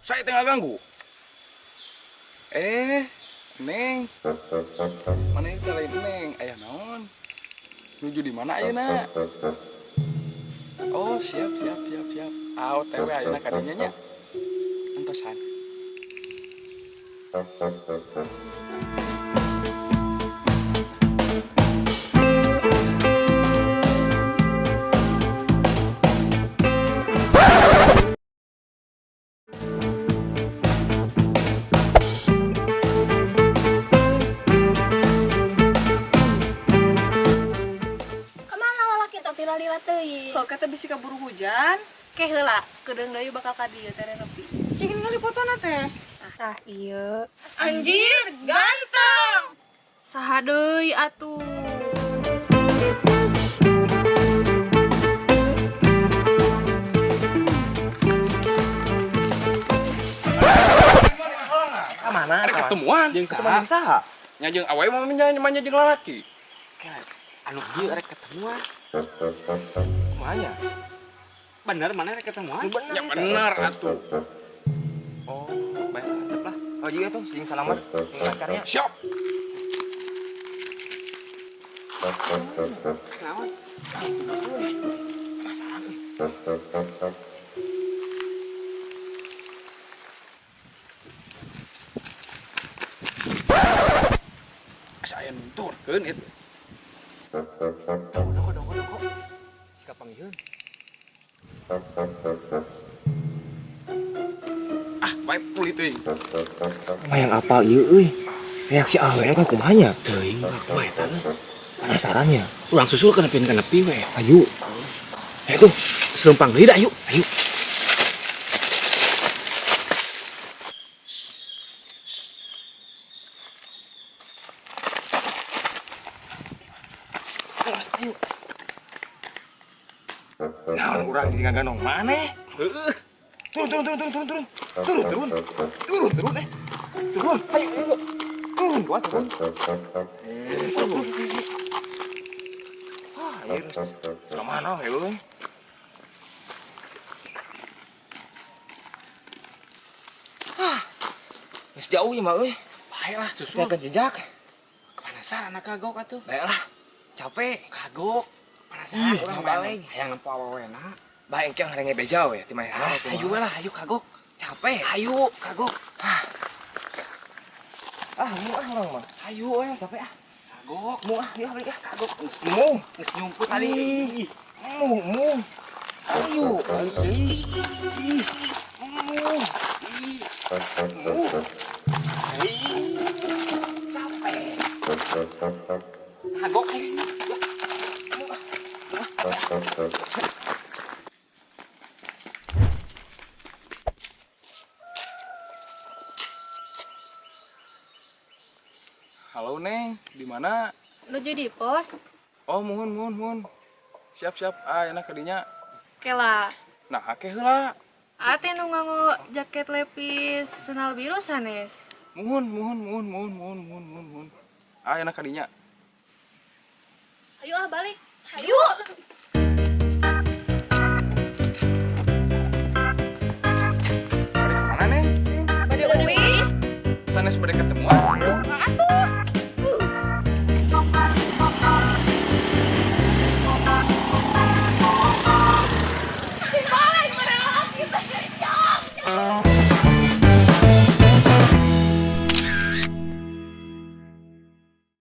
Saya tengah ganggu. Eh, Neng. Mana itu lain Neng? Aya naon? Nuju di mana ayeuna? Oh, siap siap siap siap. Ah, OTW ayeuna ka dinya nya. Entosan. Kemana lalaki teh lila-lila teuing? Heuh, kata bisi kaburu hujan. Ke heula, kedeung deui bakal ka dieu teh nepi. Cing ningali fotona teh. Tah ieu. Anjir, ganteng. Saha deui atuh? Mana? Ada ketemuan. Jeung saha? Saha? Nya jeung awewe mah nya jeung lalaki. Anu ieu rek ketemuan. Kumaha nya? Bener mana rek ketemuan? Ya bener atuh. Oh, baik mantep lah. Oh iya tuh, sing salamat, sing lancarnya. Siap. Naon? Penasaran euy. Asa aya nunturkeun itu. Doko doko doko doko. Sikap panggiheun. Ah, bae pulih teuing. Yang apal ieu euy. Reaksi awewe kan kumaha nya? Teuing kumaha eta euy. Penasaran nya. Urang susul kana pin kana pi we. Ayo. Eh tuh, selempang deui da ayo. Ayo. Ayo. Naon urang jadi ngaganong maneh? Heeh. Turun turun turun turun turun turun. Turun turun. Turun turun eh. Turun. Ayo ayo. Turun gua turun. Eh, turun. Ah, ieu geus ka mana we euy? Ah. Geus jauh ieu mah euy. Bae lah susul. Tinggalkan jejak. Kepanasan anak kagok atuh. Bae lah. Capek. Kagok. Penasaran Ih, urang balik. Hayang nempo awewena. Bae engke ngarenge beja we ti mah. Ah, ayo we lah, ayo kagok. Capek. Ayo kagok. Ah, mu ah urang mah. Ayo we. Capek ah. Kagok. Mu ah, ya balik ah. Kagok. Geus Mu. geus nyumput tadi. Ih. Mu, mu. Ayo, balik deui. Ih. Mu. Ih. Mu. Ih, capek. Kagok ayo. Halo Neng, di mana? Nuju di pos. Oh, muhun muhun muhun. Siap siap. Ah, enak kadinya. Kela. Nah, akeh heula. Ate nu nganggo jaket lepis senal biru sanes. Muhun muhun muhun muhun muhun muhun muhun muhun. Ah, enak kadinya. Ayo ah balik. Ayo. Balik kemana Neng? Bade uwi. Sanes bade ketemuan. Atuh.